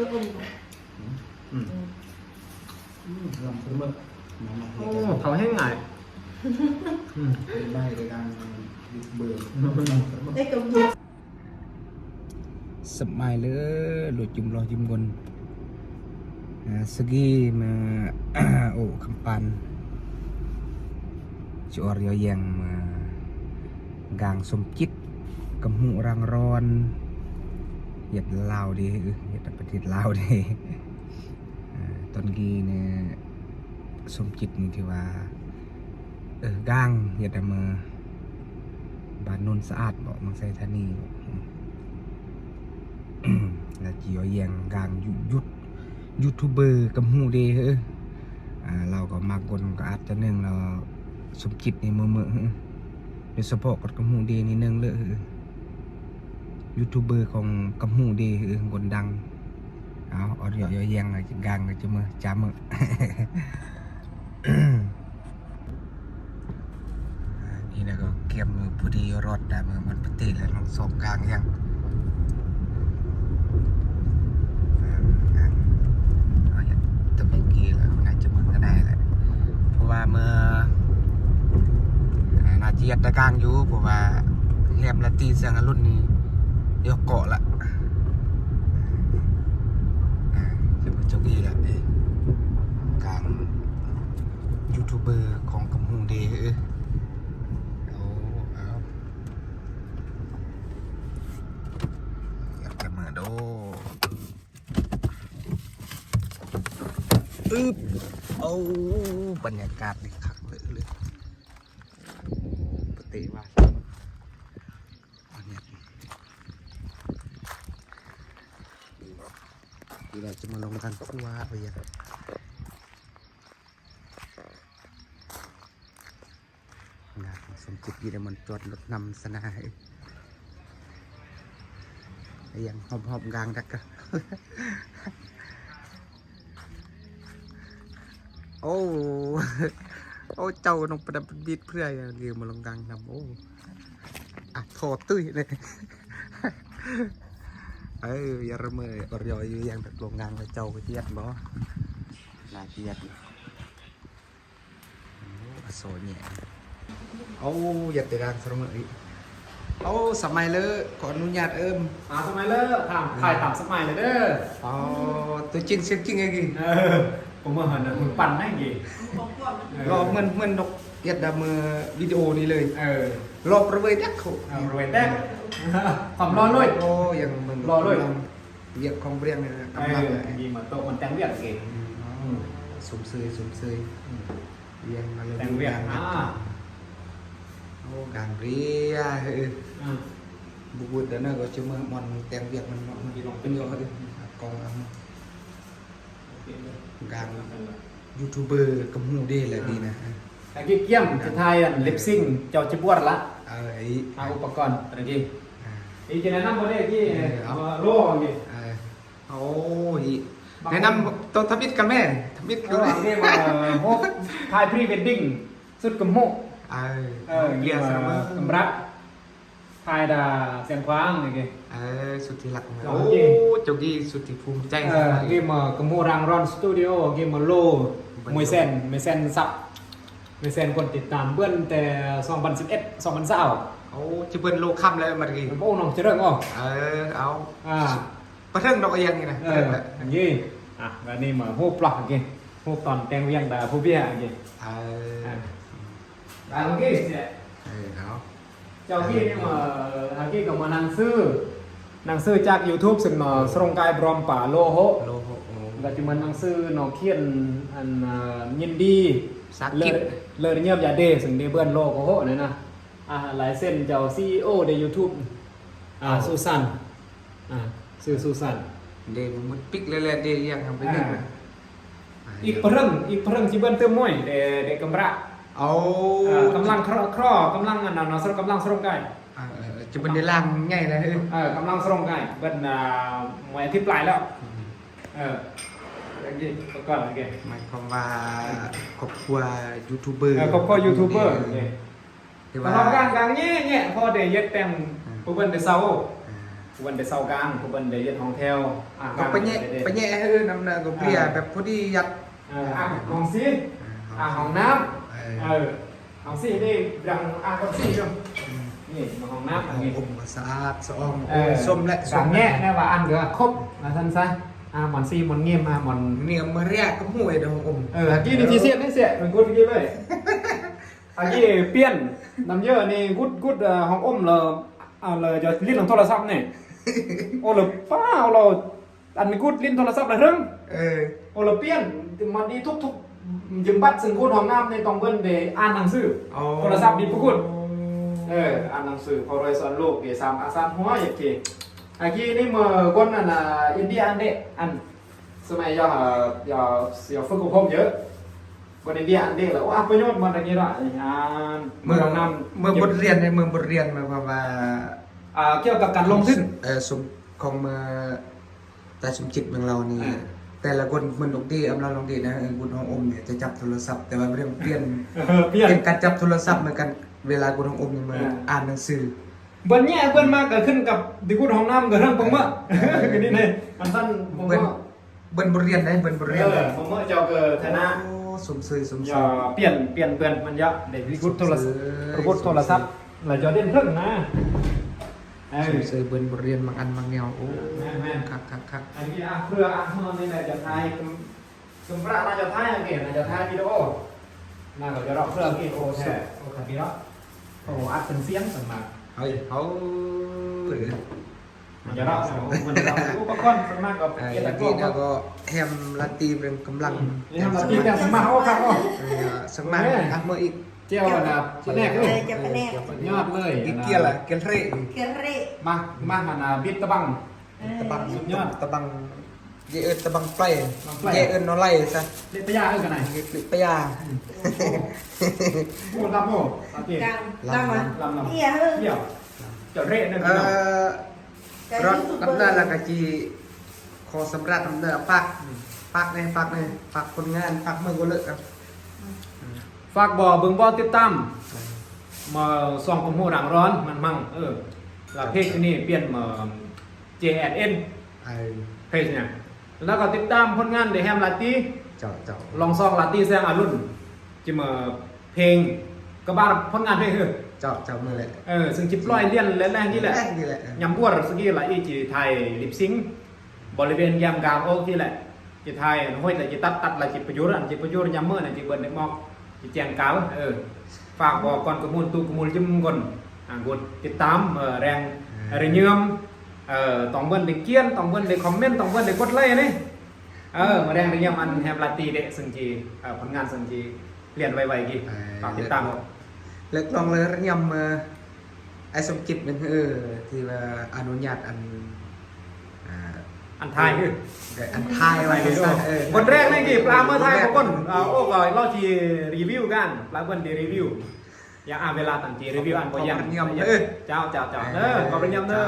ອືມ ອືມ ອືມ ລຳປາໝຶກ ໂອ້ ເຂົາແຮງຫຼາຍ ອືມ ໄດ້ ໄດ້ການຢູທູບເບີ ໄດ້ກຳ ສະບາຍເລີຍ ລົດຈຸ່ມລໍ້ຈຸ່ມກົນ ອາ ສະກີມາ ໂອ້ ຄຳປານ ຈອຣຢໍແຢງ ມາ ກາງສົມຈິດ ກຳຫູຣາງຣອນ ຫຽດລາວເດ້ ເອີ ຫຽດປະເທດລາວເດ້ ອາ ຕອນກີ້ນີ້ ສົມຈິດນີ້ທີ່ວ່າ ເອີ ກາງ ຫຽດອຳເມີ ບ້ານໂນນສະອາດບໍ ເມືອງໄຊທານີບໍ ລະຈີຢໍແຢງກາງ ຢູ ຢູ ຢູທູບເບີກຳຫູເດ້ ເອີ ອາ ລາວກໍມາກົນກໍອາດຈະໜຶ່ງແລ້ວ ສົມຈິດນີ້ເມີໆ ໂດຍສະເພາະກັບກຳຫູເດນີ້ໜຶ່ງເລີຍ ຢູທູບເບີຂອງກຳຫູເດ ຄົນດັງ ເອົາ ເອົາຢໍແຢງ ກາງກໍຈະເມີ ຈາເມີ ນີ້ນະກໍກຽມມືພໍດີ ຮອດດາເມືອງມັນປະເຕດ ແລະ ລອງສອງກາງຍັງ ເອົາ ຕະເວັນກີ້ແລ້ວ ໜ້າຈະເມືອງກະໄດ້ແຫຼະ ເພາະວ່າເມື່ອ ໜ້າຈະຍັດຕະກາງຢູ່ ເພາະວ່າແຮມລາຕີເຊືອງອາລຸນນີ້ ຍົກເກາະລະ ອາ ຈະມາຈົກອີກລະ ກາງຢູທູບເບີຂອງກຳຫູເດ ເອີ ໂອ້ ເອົາ ຢາກຈະເມືອໂດ ອຶບ ໂອ້ ບັນຍາກາດນີ້ຄັກເລີຍ ປະເຕວ່າ ອັນນີ້ ທີ່ວ່າຈະມາລົງທາງຂົວໄປຍັງ ນາ ສົມຈິດຢູ່ໃນບ່ອນຈອດລົດນຳສະນາ ຍັງຮອບໆກາງດັກ ໂອ້ ໂອ້ ເຈົ້ານ້ອງປະດັບປະດິດເພື່ອຍ ເດີມາລົງກາງນຳ ໂອ້ ອະ ທໍ່ຕຸ້ຍເລີຍ ເອີ ຢາລະເມີ ອອດຢໍຢູ່ ຍັງດັກລົງກາງ ແລ້ວເຈົ້າກໍຈຽດບໍ່ ໜ້າຈຽດ ອາໂສແຍະ ໂອ້ ຢາກແຕ່ກາງສະເໝີອີກ ໂອ້ ສະໄໝເລີ ຂໍອະນຸຍາດເອີ້ມ ອາ ສະໄໝເລີ ຖາມ ອືມ ຖ່າຍຕາມສະໄໝເລີເດີ ອໍ ຕົວຈິງສຽງຈິງອີກ ເອີ ປະເມີນຫັ້ນນະ ມັນປັ່ນໄດ້ອີກ ເອີ ລໍເໝືອນ ເໝືອນນົກຫຽດດຳ ເອີ ວິດີໂອນີ້ເລີຍ ເອີ ລໍປະເວີຍແດັກ ເອີ ປະເວີຍແດັກ ຄວາມລໍເລີຍ ໂອ້ ຍັງເບິ່ງ ລໍເລີຍ ວຽກຂອງເບຣນນີ້ນະ ກຳລັງ ເອີ ມີມາໂຕະມັນແຕ່ງວຽກເອງ ອືມ ອືມ ຊົມເຊີຍ ຊົມເຊີຍ ອືມ ວຽກມາເລີຍ ແຕ່ງວຽກ ກາງ ອາ ໂອ້ ກາງເບຣນ ເອີ ອືມ ບຸກເບິດແລ້ວນະ ກໍຈະມາມ່ອນແຕ່ງວຽກມັນເນາະ ມີລອງເປັນຢູ່ ເອີ ກອງເອົາ ໂອເຄເລີຍ ກາງຢູທູບເບີກໍຮູ້ເດ້ແຫຼະ ອ່າ ນີ້ນະ ຕະກີ້ກຽມຈະຖ່າຍອັນລິບຊິງ ເຈົ້າຈະບວດລະ ເອີ ຫາອຸປະກອນຕະກີ້ ອ່າ ນີ້ຈະແນະນຳບໍ່ໄດ້ທີ່ ເອີ ເອົາ ເອີ ໂລນີ້ ເອີ ໂອ້ຍ ແນະນຳໂຕທຳອິດກັນແມ່ ທຳອິດກັນ ເອີ ນີ້ວ່າ ເອີ ຮູບຖ່າຍພຣີເວດດິ້ງ ຊຸດກຳມຸ ເອີ ເອີ ເກຍສະເໝີ ກຳລັດ ຖ່າຍດາສຽງຂວາງນີ້ເກ ເອີ ສຸດທີ່ຮັກ ໂອ້ ໂຈກີ້ສຸດທີ່ພູມໃຈ ເອີ ເກມກຳມຸຣາງຣອນສະຕູດິໂອ ເກມໂລ ມວຍແຊນ ມວຍແຊນຊັບ ມວຍແຊນຄົນຕິດຕາມເບິ່ງແຕ່ສອງພັນສິບເອັດ ສອງພັນຊາວ ໂອ້ ຈະເບິ່ງໂລຄ່ຳແລ້ວມານີ້ ໂອ້ ນ້ອງຈະເລີ່ມ ເອີ ເອົາ ອ່າ ປະເທິງດອກອະຫຍັງນີ້ນະ ເອີ ປະເທິງແຫຼະ ນີ້ ອ່ະ ແລ້ວນີ້ມາຮູບລະ ໂອເຄ ຮູບຕອນແຕ່ງວຽງດາຜູ້ເບຍ ໂອເຄ ເອີ ອ່ະ ດາ ໂອເຄ ເອີ ເອົາ ເຈົ້າທີ່ນີ້ມາ ເອີ ເຮົາທີ່ກໍມາໜັງສື ໜັງສືຈາກຢູທູບ ເຊິ່ງເນາະ ເອີ ສະຫຼົງກາຍບຣອມປາໂລໂຮ ໂລໂຮ ໂອ້ ກໍຈະມາໜັງສືເນາະ ຂຽນ ອັນ ເອີ ຍິນດີ ສາກິດ ເລີ ເລີຍຽບຢາເດ ເຊິ່ງໄດ້ເບິ່ງໂລໂຮນີ້ນະ ອ່າ ລາຍເຊັນເຈົ້າ ຊີອີໂອ ເດຢູທູບ ອ່າ ເອົາ ຊູຊັນ ອ່າ ຊື່ຊູຊັນ ເດ ໝົດປິກແລ້ວແຫຼະ ເດ ຢ່າງໄປໜຶ່ງ ອ່າ ອີກພະເຄິ່ງ ອີກພະເຄິ່ງຊິເບິ່ງຕື່ມມວຍ ເດ ເດກຳຣະ ໂອ້ ອ່າ ກຳລັງຄຣໍ ກຳລັງອັນນັ້ນເນາະ ກຳລັງສະຫຼົງກາຍ ອ່າ ເອີ ຈະເປັນເດລາງໃຫຍ່ແລ້ວ ເອີ ກຳລັງສະຫຼົງກາຍ ເບິ່ງ ອ່າ ມວຍອາທິດປາຍແລ້ວ ອືມ ເອີ ໂອເຄ ໄປກ່ອນ ໂອເຄ ໝາຍຄວາມວ່າ ເອີ ຄອບຄົວຢູທູບເບີ ເອີ ຄອບຄົວຢູທູບເບີ ໂອເຄ ຖືວ່າ ກາງ ກາງແຍະໆ ພໍໄດ້ເຮັດແຕ່ງ ອືມ ຜູ້ເພິ່ນໄດ້ເຊົາ ອ່າ ຜູ້ເພິ່ນໄດ້ເຊົາກາງ ຜູ້ເພິ່ນໄດ້ເຮັດຫ້ອງແຖວ ອາ ກະໄປແຍະ ໄປແຍະໃຫ້ເອີນຳນະ ກໍເພຍ ເອີ ແບບພໍດີຢັດ ເອີ ອ່າງຫ້ອງຊີ ອ່າ ຫ້ອງນ້ຳ ເອີ ເອີ ຫ້ອງຊີນີ້ ດັງອ່າງຫ້ອງຊີຢູ່ ນີ້ຫ້ອງນ້ຳ ຫ້ອງອົມກໍສະອາດສະອອງ ເອີ ໂອ້ ສົມແຫຼະ ສົມແຫຼະ ແນ່ວ່າອ່າງກໍຄົບ ວ່າຊັ້ນຊະ ອ່າ ໝອນຊີ ໝອນງຽມ ອ່າ ໝອນ ນີ້ມາເຣຍກັບໝູ່ເດ້ ຫ້ອງອົມ ເອີ ກີ້ນີ້ທີ່ສຽດນີ້ສຽດ ມັນກົດກີ້ເລີຍ ອາກີ້ປ່ຽນນຳເຢີນີ້ ກຸດ ກຸດ ເອີ ຫ້ອງອົມ ແລ້ວ ເອົາ ແລ້ວຈະຫຼິ້ນໂທລະສັບນີ້ ໂອ້ ແລ້ວປ້າວ ແລ້ວ ອັນນີ້ກຸດຫຼິ້ນໂທລະສັບລະເຖິງ ເອີ ໂອ້ ລະປ່ຽນ ມັນດີທຸກໆ ຢືມບັດ ຊຶ່ງກຸດຫ້ອງນ້ຳນີ້ຕ້ອງເພິ່ນໄດ້ອ່ານໜັງສື ໂອ້ ໂທລະສັບນີ້ບໍ່ກຸດ ເອີ ອ່ານໜັງສື ພໍ່ລວຍສອນລູກ ເກສາມອາສານຫົວ ເອັຟເຄ ອາກີ້ນີ້ເມື່ອກ່ອນນັ້ນນະ ອິນເດຍອັນເດ ອັນ ສະໄໝຢາ ຢາ ຢາຝຶກອົບຮົມເຢີ ບໍ່ໄດ້ວຽກອັນເດ ແລ້ວ ໂອ້ ອັບປະໂຫຍດໝົດອັນນີ້ລະ ອ່ານ ເມື່ອ ເມື່ອບົດຮຽນ ເມື່ອບົດຮຽນ ເມື່ອບົດຮຽນ ໝາຍຄວາມວ່າ ອ່າ ກ່ຽວກັບການລົງທຶນ ເອີ ສົມ ຂອງເມື່ອ ຕາສົມຈິດເມືອງລາວນີ້ ອ່າ ແຕ່ລະຄົນເໝືອນລູກດີ ອຳລາລູກດີນະ ເອີ ບຸນຫ້ອງອົມນີ້ຈະຈັບໂທລະສັບ ແຕ່ວ່າເລື່ອງປ່ຽນ ເອີ ປ່ຽນ ປ່ຽນການຈັບໂທລະສັບ ເໝືອນກັນ ເວລາບຸນຫ້ອງອົມນີ້ມາ ອ່າ ອ່ານໜັງສື ເບິ່ນແຍະເບິ່ນມາກໍຂຶ້ນກັບທີ່ກຸດຫ້ອງນ້ຳກໍເລື່ອງປະເມີ ເອີ ກໍນີ້ເດ້ ອັນຊັ້ນ ເບິ່ນ ເບິ່ນບົດຮຽນໄດ໋ ເບິ່ນບົດຮຽນ ເອີ ປະເມີເຈົ້າກໍຖານະ ໂອ້ ຊົມເຊີຍ ຊົມເຊີຍ ຢ່າປ່ຽນ ປ່ຽນເບິ່ນມັນຢະ ໄດ້ທີ່ກຸດໂທລະສັບ ທີ່ກຸດໂທລະສັບ ແລ້ວຈະເດັ່ນເຖິງນະ ເອີ ຊົມເຊີຍເບິ່ນບົດຮຽນບາງອັນບາງແນວ ໂອ້ ແມ່ນໆ ຄັກໆໆ ອັນນີ້ ອ່າ ເພື່ອ ອ່າ ເຮົານີ້ແຫຼະຈະຖ່າຍ ສຳລັບໜ້າຈະຖ່າຍ ໂອເຄ ໜ້າຈະຖ່າຍວິດີໂອ ໜ້າກໍຈະລອກເພື່ອ ໂອເຄ ໂອເຄ ໂອເຄ ເນາະ ໂອ້ ອັດເປັນສຽງສ່ວນມາກ ເຮົາ ເຮົາ ໜ້າຈະລອກ ເຮົາ ເພິ່ນຈະລອກ ອຸປະກອນສ່ວນມາກກໍ ເອີ ເຮັດແລ້ວກໍ ແຮມລາຕີເປັນກຳລັງ ແຮມລາຕີແຕ່ງສ່ວນມາກ ໂອ້ ຄັກເນາະ ເອີ ສ່ວນມາກ ເອີ ອັດເມືອອີກ ແຈ່ວອັນນ່າ ປາແນກເລີຍ ເອີ ແຈ່ວປາແນກ ຍອດເລີຍ ອີກກຽລະ ກຽລເຣ ກຽລເຣ ມາ ມາອັນນ່າ ບິດຕະບັງ ເອີ ຕະບັງ ສຸດຍອດ ຕະບັງ ເຢເອີ້ນຕະບັງໄປ ບັງໄປ ເຢເອີ້ນນໍໄລ່ຊະ ເລະປະຍາເອີ້ນກັນໄດ ເລະປະຍາ ອືມ ໂອ້ ລຳໂອ້ ໂອເຄ ລຳ ລຳ ລຳ ລຳ ເອີ ເຈົ້າເລະນັ້ນ ເອີ ເນາະ ລຳ ລຳ ລຳ ລຳ ລະກະຈີ ຂໍສຳລັບນຳເດີ ຝາກ ອືມ ຝາກແດ່ ຝາກແດ່ ຝາກຜົນງານ ຝາກເບິ່ງບໍ່ເລີກ ອືມ ຝາກບໍ່ເບິ່ງບໍ່ຕິດຕາມ ເອີ ມາສ່ອງຄວາມຮູ້ດັງຮ້ອນມັນມັງ ເອີ ລະເພຈນີ້ປ່ຽນມາ ເຈແອນເອັນ ເອີ ເພຈນີ້ ແລ້ວກໍຕິດຕາມຜົນງານໄດ້ແຮມລາຕີ ເຈົ້າ ເຈົ້າ ລອງຊອງລາຕີແສງອາລຸນ ຈິມາເພງກະບາດຜົນງານເພງ ເອີ ເຈົ້າ ເຈົ້າ ມື້ແລະ ເອີ ຊຶ່ງຈິປ່ອຍລຽນແລະແລງນີ້ແຫຼະ ແລງນີ້ແຫຼະ ເອີ ຍາມບວດສະກີລະອີຈິຖ່າຍລິບຊິງ ບໍລິເວນແກ້ມກາງໂອກນີ້ແຫຼະ ຈິຖ່າຍຫ້ວຍລະຈິຕັດ ຕັດລະຈິປະຍຸດ ອັນຈິປະຍຸດຍາມມື້ນະ ຈິເບິ່ງເດັກໝອກ ຊິແຈ້ງກາວ ເອີ ຝາກບອກກ່ອນກະມູນຕຸກະມູນຈິມກ່ອນ ອ່າ ກົດຕິດຕາມ ເອີ ແຮງ ເອີ ແຮງຍືມ ເອີ ຕ້ອງເບິ່ງໄດ້ກຽນ ຕ້ອງເບິ່ງໄດ້ຄອມເມັນ ຕ້ອງເບິ່ງໄດ້ກົດໄລນີ້ ເອີ ມາແຮງໄດ້ຍາມອັນແຮມລາຕີເດ ຊຶ່ງຈິ ເອີ ຜົນງານຊຶ່ງຈິລຽນໄວໆກີ ເອີ ຝາກຕິດຕາມ ເລີກລອງເລີຍຍາມ ເອີ ອ້າຍສົມຈິດແມ່ນ ເອີ ທີ່ວ່າອະນຸຍາດອັນ ອ່າ ອັນຖ່າຍ ເອີ ອັນຖ່າຍໄວ້ ເອີ ຄົນແລກໃນທີ່ປາເມືອຖ່າຍຄົນ ອ່າ ໂອ້ ກໍລາວຊິຣີວິວກັນ ປາເພິ່ນຊິຣີວິວ ຢ່າ ອ່າ ເວລາຕັ້ງຈິຣີວິວອັນບໍ່ຍາມ ເອີ ເຈົ້າ ເຈົ້າ ເຈົ້າ ເອີ ເອີ ຂໍພະຍາມເດີ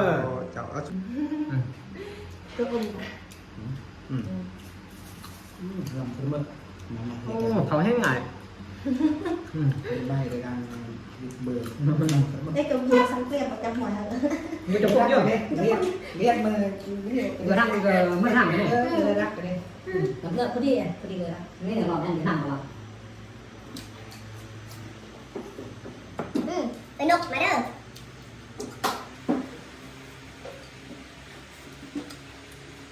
ເຈົ້າ ເຈົ້າ ອືມ ອືມ ອືມ ອືມ ລຳເພິ່ນເບິ່ງ ໂອ້ ເຂົາແຮງງ່າຍ ອືມ ໄດ້ໃບໃນການບຸກເບີ ໄດ້ຕົວເມືອສັງເກດບໍ່ຈຳຫົວເຮົາ ມີແຕ່ພວກດຽວ ວຽກ ວຽກມື ເຮືອທາງນີ້ກໍເມືອທາງນີ້ ເອີ ເຮືອລັກນີ້ ອືມ ເຮືອພໍດີ ພໍດີເຮືອລັກ ນີ້ລອບນັ້ນຢູ່ນຳບໍ່ລະ ອືມ ໄປນົກມາເດີ.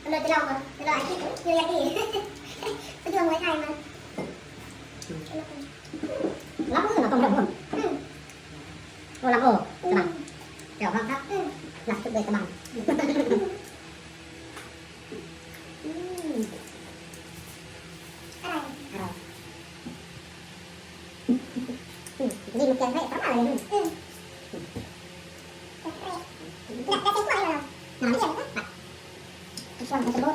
ຕຳຫຼວດຈະລອງບໍ່? ຈະລອງອາທິດ ຢູ່ອາທິດ ໄປຢູ່ມວຍໄທມາ ລຳເອີ ລຳຕ້ອງລຳ ອືມ ໂອ້ ລຳໂອ້ ຕະບັງ ແຈ່ວຄວາມຄັກ ອືມ ລຳສຸດເລີຍຕະບັງ ອືມ ອະຮ່ອຍ ອະຮ່ອຍ. ອືມ ນີ້ມັນແກງໄດ້ປະມານນີ້ ອືມ ອືມ ແກງໄດ້ ແກງໄດ້ ໜອນນີ້ ເອີ ເປັນສ່ວນ ເປັນສ່ວນ ອືມ ເນາະ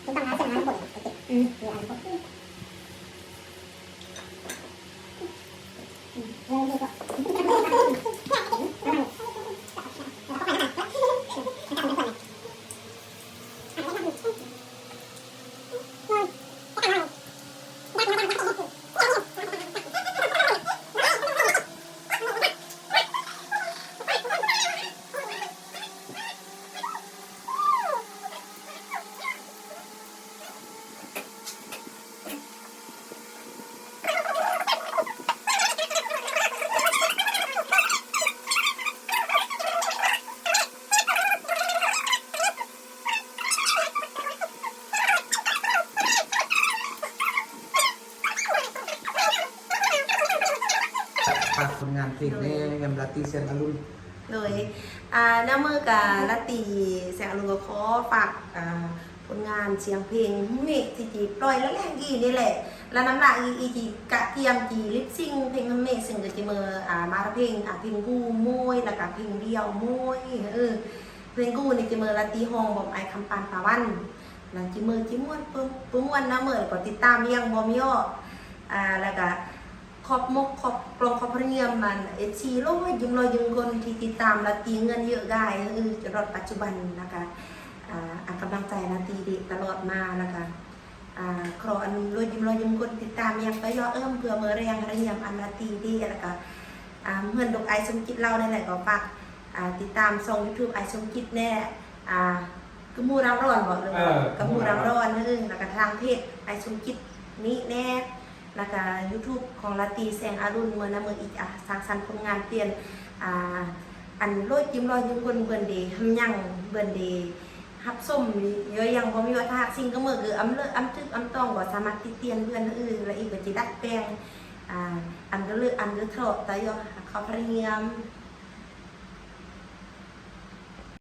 ຕ້ອງຕັ້ງຫຼາຍເສັ້ນ ຫຼາຍຄົນ ອືມ ມີຫຼາຍຄົນ ອືມ. ຜົນງານເພງແດ່ ນຳລາຕີ ແສງອາລຸນ. ໂດຍ ອ່າ ນຳມື້ກະລາຕີ ແສງອາລຸນ ກໍຂໍຝາກ ອ່າ ຜົນງານສຽງເພງເມກ ທີ່ຊິປ່ອຍແລງໆນີ້ແຫຼະ ລະນຳລາອີ ອີ ທີ່ກະກຽມຊິລິບຊິງເພງເມກ ຊຶ່ງກໍຊິມີ ອ່າ ມາລະເພງ ອ່າ ເພງກູໂມຍ ລະກະເພງດຽວໂມຍ ເອີ ເພງກູນີ້ຊິມີລາຕີຮ້ອງ ບອມ ອ້າຍຄຳປານ ຕາວັນ ລະຊິມີ ຊິມ່ວນ ປະ ປະມ່ວນນຳເມີ ກໍຕິດຕາມຢ່າງບໍ່ມີອອກ ອ່າ ລະກະ ຂອບມົກຂອບກລອງຂອບພະຍາມອັນ ເອັຟຊີ ລອຍຍິ້ມລອຍຍິ້ມຄົນທີ່ຕິດຕາມລາຕີເງິນເຍອະຫຼາຍ ເອີ ຈົນຮອດປັດຈຸບັນ ລະກະ ອ່າ ໃຫ້ກຳລັງໃຈລາຕີເດະຕະຫຼອດມາ ລະກະ ອ່າ ຂໍອັນລອຍຍິ້ມລອຍຍິ້ມຄົນຕິດຕາມຢ່າງຕະຍອດເອີ່ມ ເພື່ອເມີແຮງຮະຍາມອັນລາຕີເດະ ລະກະ ອ່າ ເໝືອນດອກອ້າຍສົມຈິດລາວນັ້ນແຫຼະ ກໍຝາກ ອ່າ ຕິດຕາມຊ່ອງຢູທູບອ້າຍສົມຈິດແດ່ ອ່າ ກະໝູ່ຣຳຮ້ອນບໍ ຫຼືວ່າ ເອີ ກະໝູ່ຣຳຮ້ອນ ເອີ ລະກະທາງເພຈອ້າຍສົມຈິດນີ້ແດ່ ລະກະຢູທູບຂອງລາຕີ ແສງອາລຸນ ເມີນະເມີອີກ ອ່າ ສ້າງສັນຜົນງານປ່ຽນ ອ່າ ອັນລອຍຍິ້ມລອຍຍິ້ມຄົນເບິ່ນເດ ຮຳຍັງເບິ່ນເດ ຮັບຊົມຢູ່ຢ່າງບໍ່ມີວັດທະນະ ສິ່ງກະເມີຄືອຳເລີອຳຖືກອຳຕ້ອງ ກໍສາມາດຕິຕຽນເພື່ອນອື່ນ ລະອີກກໍຊິດັດແປງ ອ່າ ອັນກະເລີອຳເລີເທາະຕາຍອ ເຂົ້າພະຍາຍາມ